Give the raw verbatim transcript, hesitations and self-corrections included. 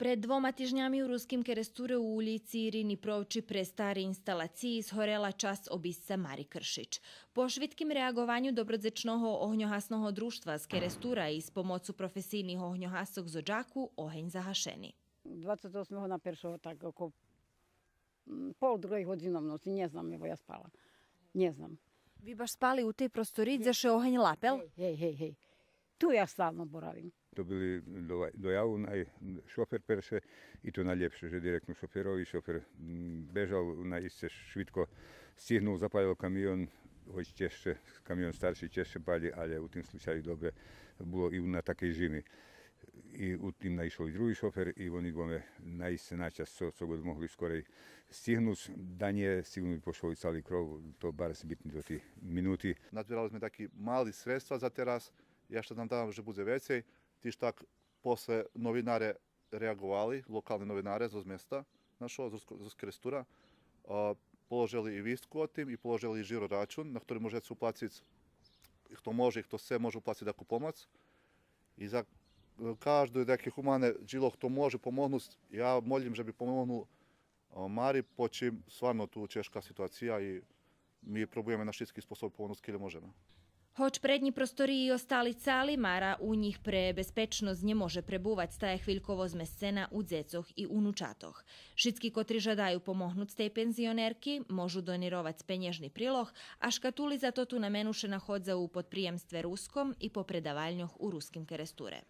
Пред двома тижнями у Руским Керестуре у улїци Ирини Провчи пре стари инсталациї згорела часц обисца Мари Кршич. По швидким реаґованю добродзечного огньогасного дружтва з Керестура и з помоцу професийних огньогасцох з Оджаку огень загашени. Двацец осмого на першого так око, м, пол другей годзини в ноци, нє знам, бо я спала. Нє знам. Ви баш спали у тей простории дзе ше огень лапел? Гей, гей, гей, гей. Ту я стално боравим. Добили до-, дояву най-, шофер перше, и то найлєпше, же директно шоферови, шофер, м, бежал, наисце швидко стигнул, запалєл камион, гоч чежше, камион старши чежше пали, але у тим случаю добре було и на такей жими. И у тим наишол и други шофер, и вони двоме наисце на час, цо, цо год могли скорей стигнуц, да нє сиґурно би пошол и цали кров, то барз битни тоти минути. Назбирали зме таки мали средства за тераз, я ше надавам же будзе вецей, тиж так после новинаре реаґовали, локални новинаре зоз места нашого, зоз, зоз Керестура, а, положели и вистку о тим и положели и жиро рачун на хтори може ше уплациц, хто може, хто сце, може уплациц таку помоц. И за, е, каждо таке гумане дїло хто може помогнуц, я молїм же би помогнул, а, Мари, почим стварно ту чежка ситуация и ми пробуєме на шицки способи помогнуц кельо можеме. Гоч преднї простории остали цали, Мара у нїх пре безпечносц нє може пребувац, та є хвильково змесцена у дзецох и унучатох. Шицки котри жадаю помогнуц тей пензионерки, можу донировац пенєжни прилог, а шкатули за тоту намену ше находза у подприємстве Руском и по предавальньох у Руским Керестуре.